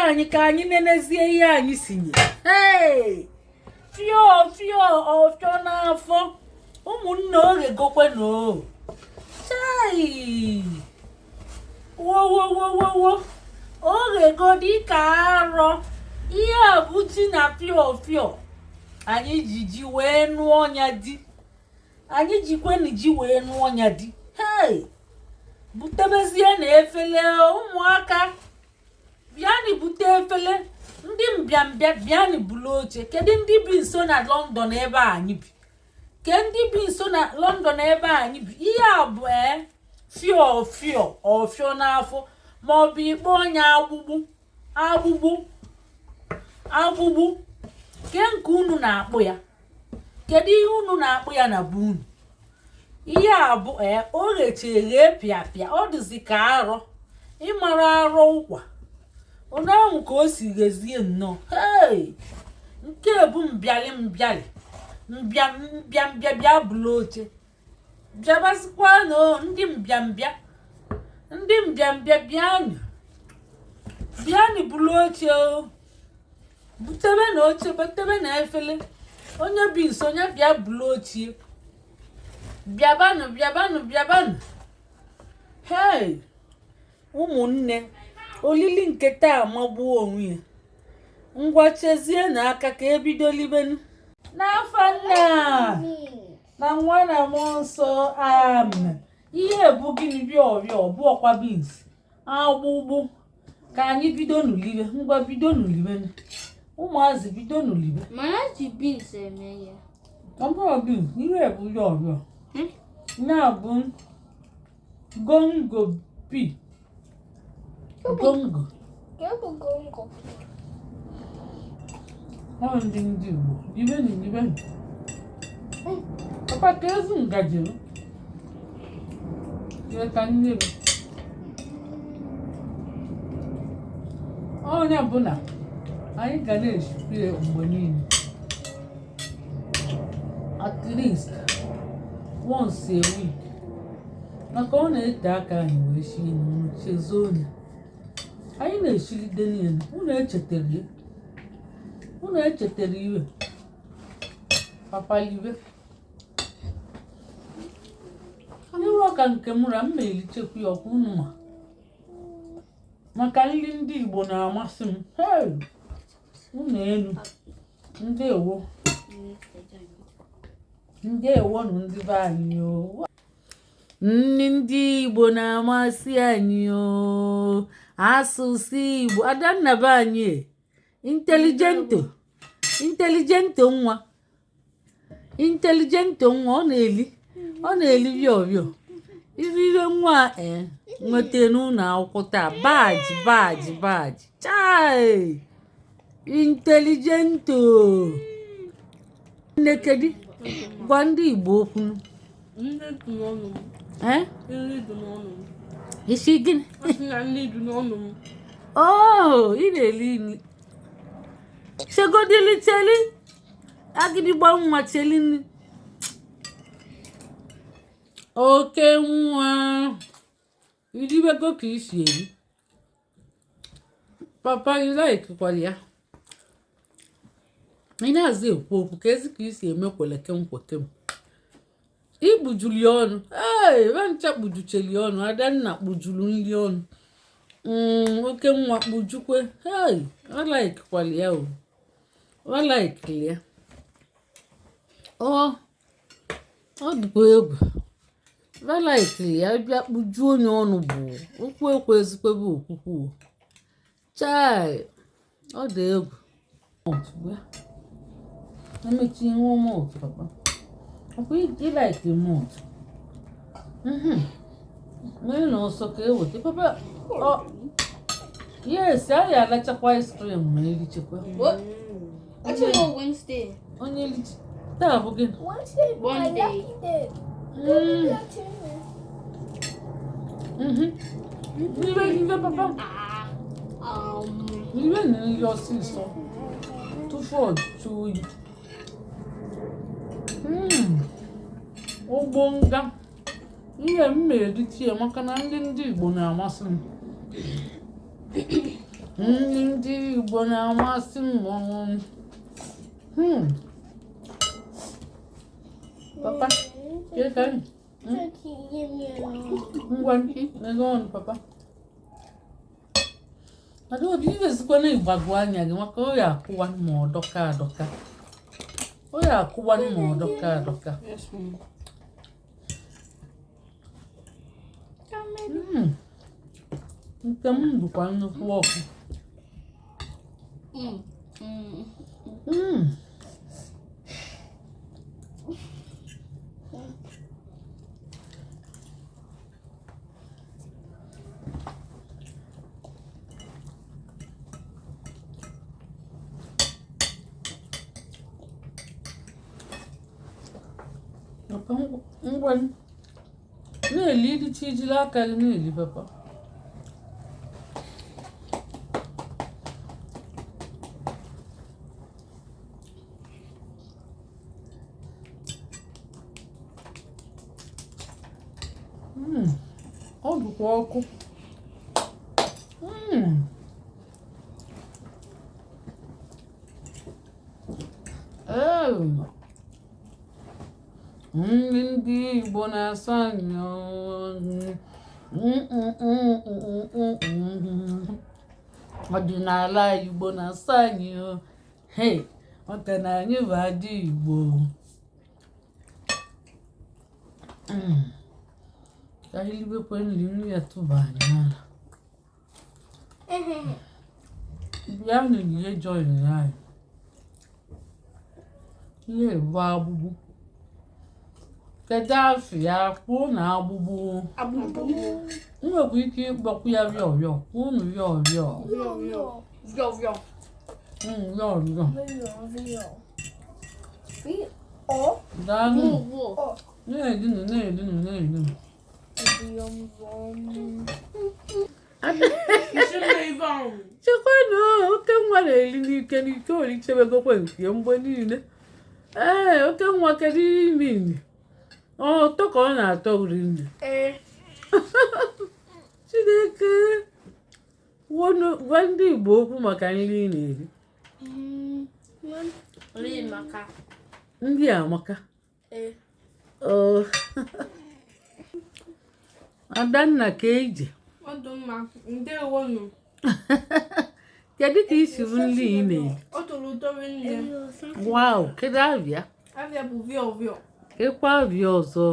Anyị ka anyị nenezie ihe anyị sinye. Hey! Fio fio ọfịọ n'afọ, ụmụnne, oghegokwenụ. Chai, wowowowowo, oghego dịka arọ. Ihe a bụ ji na fio fio. Anyị ji ji wee nụọ ọnya di. Anyị jikweni ji wee nụọ ọnya di. Hey, butebezie na efele. Ụmụaka, bịanị bute efele. Ndị mbịambịa, bịanị bulu oche. Kedu ndị bi nso na London ebe a anyị bi? Ke ndị bi nso na London ebe a anyị bi? Ihe a bụ ee fio fio ọfịọ n'afọ, maọbụ ikpe onye agbụgbụ agbụgbụ agbụgbụ. Ke nke unu na-akpụ ya? Kedu ihe unu na-akpụ ya na be unu? Ihe a bụ ee o gheche ghee pịa pịa, ọ dịzi ka arọ. Ịmara arọ ụkwa onye ahụ ka o si ghezie nnọọ. Hey, nke bụ mbịalị mbịalị mbịa mbịa mbịa. Bịa bụlụ oche, bịabazikwanụ. Ndị mbịambịa, ndị mbịambịa, bịanụ, bịanụ bụlụ oche o. Butebe na oche, butebe na efele. Onye bi nso, onye bịa bụlụ ochie. Bịabanụ, bịabanụ, bịabanụ. Hey, ụmụnne, olili nke taa magbuo onwe ya. Ngwa, chezie na aka ka ebido libenu. N'afọ nna na nwa na mmụọ nsọ, amen. Ihe bụ gịnị? Bịa ọbịa, ọ bụ ọkwa beans agbụgbụ. Ka anyị bido n'ulibe. Ngwa, bido n'ulibe. Ụmụazị, bido n'ulibe. Mana ji beans eme ya. Ọ bụrụ beans, ihe bụ ya ọbịa ya bụ gongo pea, gongo. Nke bụ gongo? Ọ ndị Igbo, libenu, libenu. Papa, ka ezi ngaji m leta nne m. Onye bụ na anyị ga na-esikwa ya mgbe niile, at least once a week, maka ọ na-ete aka. Anyị wee sie unu chezo onye anyị na-eshilide niile. Unu echetara ya, unu echetara iwe. Papa, libe ịrụ ọka nke m ra mma elichekwa ya ọkwa. Unu ma maka nri ndị Igbo na-amasị m. Hey! Unu elu, ndewo, ndewonụ ndị be anyị o. Nri ndị Igbo na-amasị anyị o. Asụsụ Igbo, adanna be anyị e. Intelligento, intelligento nwa, intelligento nwa, ọ na-eli, ọ na-eli vio vio. Ife nwa a ee nweta n'ụlọ akwụkwọ taa, badge, badge, badge. Chai, intelligento nne, kedu? Gwa ndị Igbo okwu. Nri dị n'ọnụ m. Ee. Nri dị n'ọnụ m. Isi gịnị? Asị na nri dị n'ọnụ m. Oh, ị na-eli nri. Chegodili, cheli. Agịdịgba nwa, cheli nri. Oke nwa, iribego ka isi eri. Papa, ị likekwara ya? Ị na-azụ ekwu okwu ka ezi ka isi eme kwelekem kwekem. Ikpujulu ya ọnụ. Ee, ebe ncha kpujucheli ọnụ. Adanna kpujulu nri ọnụ. Oke nwa, kpujukwe. Hey, ọ likekwara ya o, ọ likeli ya. Ọ dịkwa egwu. Ọ likeli ya. Bịa kpujuo onye ọnụ bụ okwu ekwe ezikwebe okwukwu o. Chai, ọ dị egwu. Emechi nwa malt. Papa, ọkwa ị like malt? Mee na ọsọ ka eweta papa. Ọ yes, anyị alachakwa ice cream ma erichekwa. What? Actually, on Wednesday. Onye elichi taa bụ gịnị? Wednesday, my One day. lucky day. Ibe ibe, papa. Ah. Ibe na nri ọsịsọ tupu ọ jụọ oyi. Ụgbọ nga ihe m ma erichi ya maka na nri ndị Igbo na-amasị m. Nri ndị Igbo na-amasị m. Papa, kee ka anyị? Ngwa, nego ọnụ papa. Adaobi, iwezikwana ịgbagwo anya gị maka ọ ya akụwa ma ọ dọka adọka. Ọ ya akụwa ma ọ dọka adọka. Yes, mom. Nke m bụkwa nnukwu ọkụ. Papa, ngwa na-eli iricha ijiri aka gị na-eli papa. Ọ dịkwa ọkụ. Ee. Nri ndị Igbo na-asọ anyị ọdịnala Igbo na-asọ anyị hey maka na anyị bụ ada Igbo. Ka anyị libekwe nri nri ya tụba anyị n'ala. Bịa nụ join anyị. Ihe bụ agbụgbụ. Kedu afọ ya? Kwuo na agbụgbụ. Agbụgbụ. M nwekwa ike ịkpọkwu ya rịọ rịọ. Kwuo unu rịọ rịọ. Rịọ rịọ. Rịọ rịọ. Rịọ rịọ. Daalụ. Na-elinu na-elinu na-elinu. Chekwanụ oke nwa na-eli n'ike n'ike olichebegokwe nke mgbe niile. Ee, oke nwa kedu ime ime? Ọ ụtọ ka ọ na-atọ rinne. Chineke gwa ndị Igbo okwu maka nri ị na-eri. Nri amaka. Adanna ka ije. Kedu ka isi nri ị na-eri? Wow, kedu abịa? Abịa bụ vịọ vịọ. Ịkwa abịa ọzọ.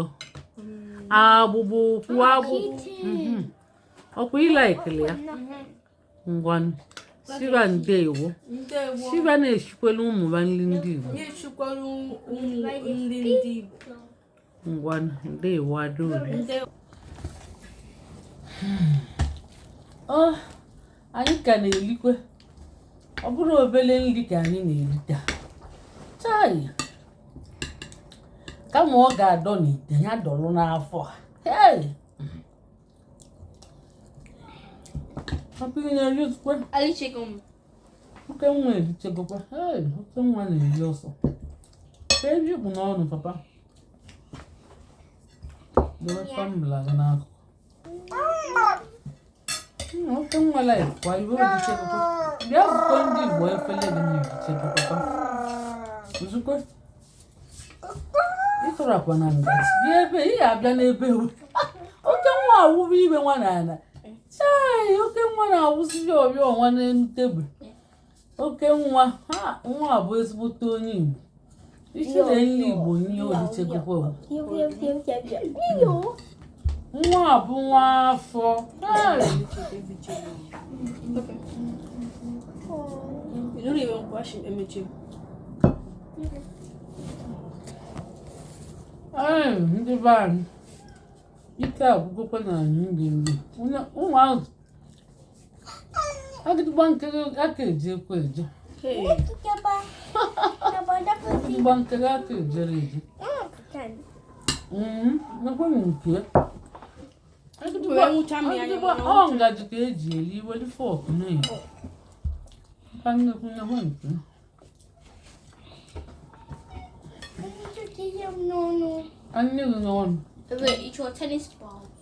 Agbụgbụ kwuo agbụgbụ. Ọkwa ịlaikili ya? Ngwanụ. Siba ndewo. Siba na-eshikwelu ụmụ ba nri ndị Igbo. Ngwanụ, ndewo Adaobi. Ọ anyị ka na-elikwe. Ọ bụrụ obele nri ka anyị na-eri taa. Chai! Kama ọ ga-adọ n'ite ya dọrọ n'afọ. Hey! Papa ị na-erizikwe? Oke nwa erichegokwa. Hey! Oke nwa na-eri ọsọ. Ka ebe ikpu n'ọnụ papa. Dowe tumbler gị n'akụkụ. Oke nwa laikwa iwe orichegokwa. Bịa zukọ ndị Igbo efele gị na-erichego papa. Zukọ. Ịtụrakwa na ngaji. Bịa ebe ị ga-abịa n'ebe oke nwa awụba ibe nwa n'ala. Chai, oke nwa na-awụsiri ọrịa ọnwa n'elu tebụl. Oke nwa ha nwa bụ ezigbote onye Igbo. Isi na nri Igbo nye orichegokwa. Nwa bụ nwa afọ. Ee, ndị be anyị ike agwụgokwa na anyị nri nri. Ụmụ azụ agịdịgba nkiri aka eji ekwe eje. Agịdịgba nkiri aka ejere eje. Nekwe nke agịdịgba ọ ngaji ka eji eri weli fọk na-eri. Ka nnekwu nnekwu nke. Nne gị n'ọnụ. Eat your tennis balls.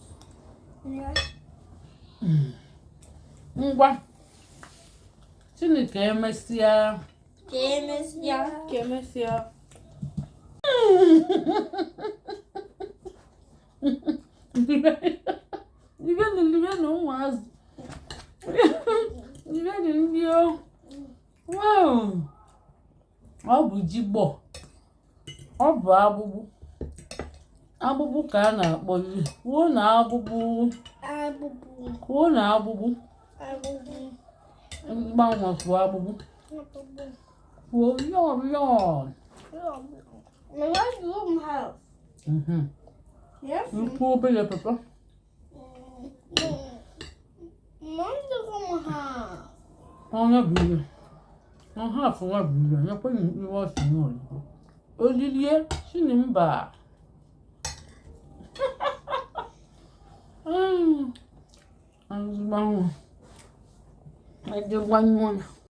Ngwa. Sịnụ ka emesịa. Ka emesịa. Ka emesịa. Libenụ, libenụ ụmụazị. Libenụ ndị o. Wow! Ọ bụ ji gbọ. Ọ bụ agbụgbụ. Agbụgbụ ka a na-akpọ ihe. Kwuo na agbụgbụ. Agbụgbụ. Kwuo na agbụgbụ. Agbụgbụ. Mgbanwe kwuo agbụgbụ. Agbụgbụ. Kwuo yọọ yọọ. Mama, you have. Yes. Kwuo obere papa. Mama, you have. Ọnya bụ ihe. Ọha afụwa bụ ihe. Nyekwa ihe ọ sị n'oyibo. Olilie sini mba. Ezigbo nwa. Ezigbo nwa.